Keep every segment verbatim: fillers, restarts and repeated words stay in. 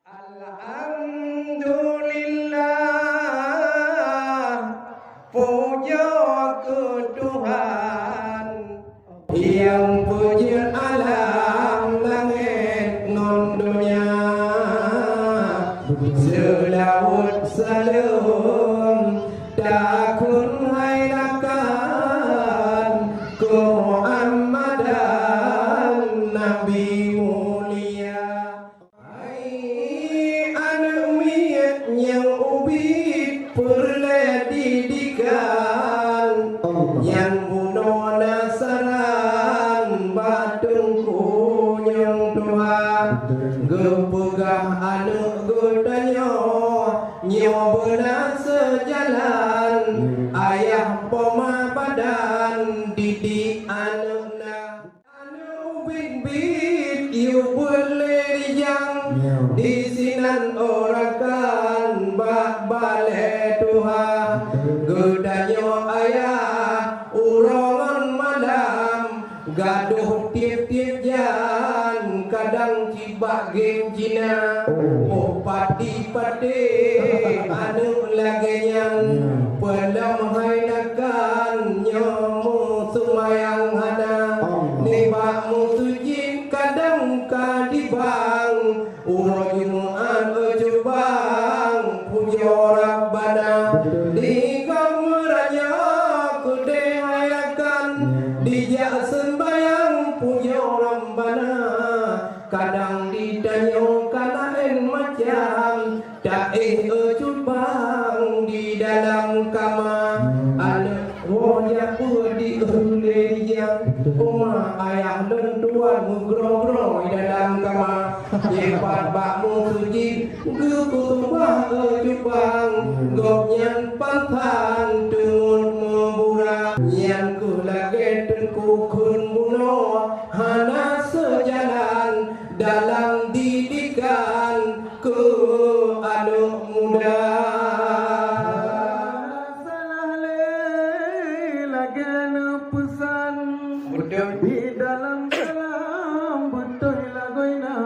Alhamdulillah, pujoe keu Tuhan, nyang peujeuet alam langét ngon donya. Seulaweuet saleuem takheun hai rakan keu Muhammadan Nabi mulia. Hai aneuk miet nyang ubit peureulée didikan, nyang bunoe na saran bak teungku nyang tuha. Geupeugah aneuk geutanyoe nyoe beuna seujalan, ayah poma badan didik aneuk na. Aneuk ubit-bit yue beuet lé rijang, disinan ora kan bak balée tuha. Geutanyoe ayah uroe ngon malam gadôh tieb-tieb jan, kadang cit bak game Cina. Oh, pati-pati aneuk lagée nyan. Peulom hai rakan nyoe meuseumayang hana. Nibak meuseujid kadang ka dibang. Uroe Jumat cut bang pujoe Rabbana. Di gob meuraya keudeh hai rakan, dijak seumbayang pujoe Rabbana. Kadang ditanyoe ka laén macam, taéh cut bang di dalam kama. Aneuk woe jak beuet di lé rijang, uma ayah lôn tuan meugroe-groe di dalam kama. Jipat bak meuseujid geupeuseumbah cut bang, gobnyan pantan teungeut meubura. Nyan keuh lagée teungku kheun bunoe hana seujalan dalam didikan keu aneuk muda. Salah lé lagée neupeusan. Beutôi. Di dalam kalam beutôi lagoina.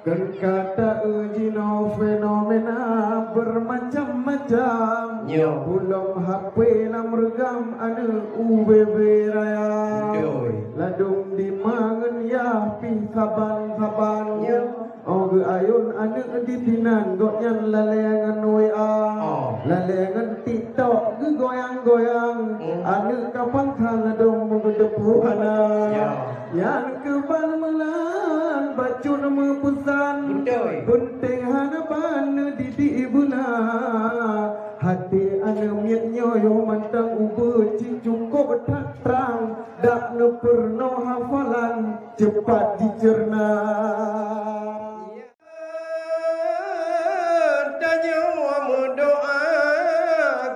Kan ka ta-eu jinoe fenomena bermacam-macam. Nyo. Ulôn hapé lam reugam aneuk U B B raya. Beutôi. Ladôm di ma ngon yah pih saban-saban. Nyo. Oh, geuayôn aneuk di sinan, gobnyan lalée ngon W A. Oh. Lalée ngon TikTok geugoyang-goyang. Hmm. Aneuk ka pansan ladôm meugeuteupeue hana. Ya. Nyan keuban meunan bacut meupeusan. Beutôi. Peunteng hana ban neudidik beuna. Até aneuk miet nyoe yoh mantong ubeut cit cukôp that trang, dak neupeurunoe hafalan, ceupat jiceurna. Tanyoe meudoa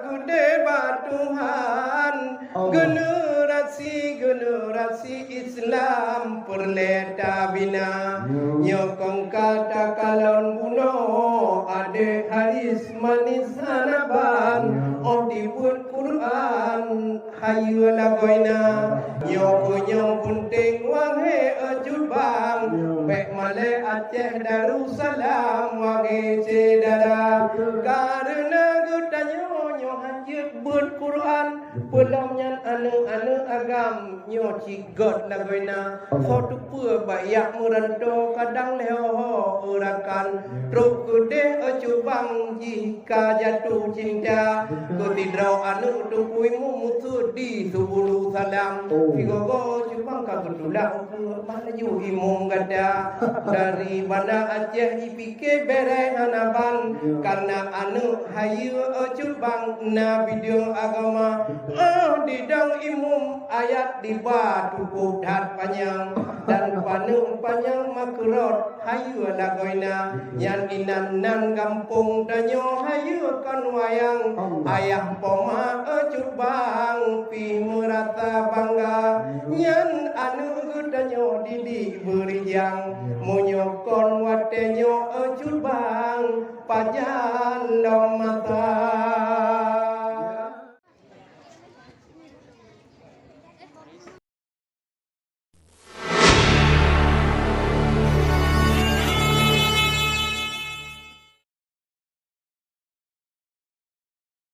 keudeh bak Tuhan, Allah. Generasi-generasi Islam peureulée tabina. Nyoe kong ka takalon bunoe, adék Haris Manis hana ban, óh dibeuet Quran. Hayeue lagoina, nyoe keuh nyang peunteng wahé cut bang. Bék malée Aceh Darussalam wahé syedara. Kareuna geutanyoe nyoe hanjeuet beuet Quran, peulom nyan aneuk-aneuk agam nyoe cit göt lagoina. Ho teupeue bak jak meuranto kadang lheueh ho eurakan. Trok keudeh cut bang jih ka jatuh cinta. Keu sidroe aneuk teungku imum meuseudi subulu salam. Oh. Sigoe-goe cut bang ka geutulak ukeue, bah laju imum gata. Dari Banda Aceh jipike bere hana ban. Ya. Karena aneuk hayeue cut bang na bideueng agama. Betul. Ah, didong imum ayat diba cukup that panyang. Dan paneuk panyang makeurot hayeue lagoina, nyan inan nan gampông tanyoe hayeue kon wayang. Allah. Ayah poma cut bang pih meurasa bangga, nyan aneuk geutanyoe didik beurijang. Meunyoe kon watée nyoe cut bang, pajan lom masa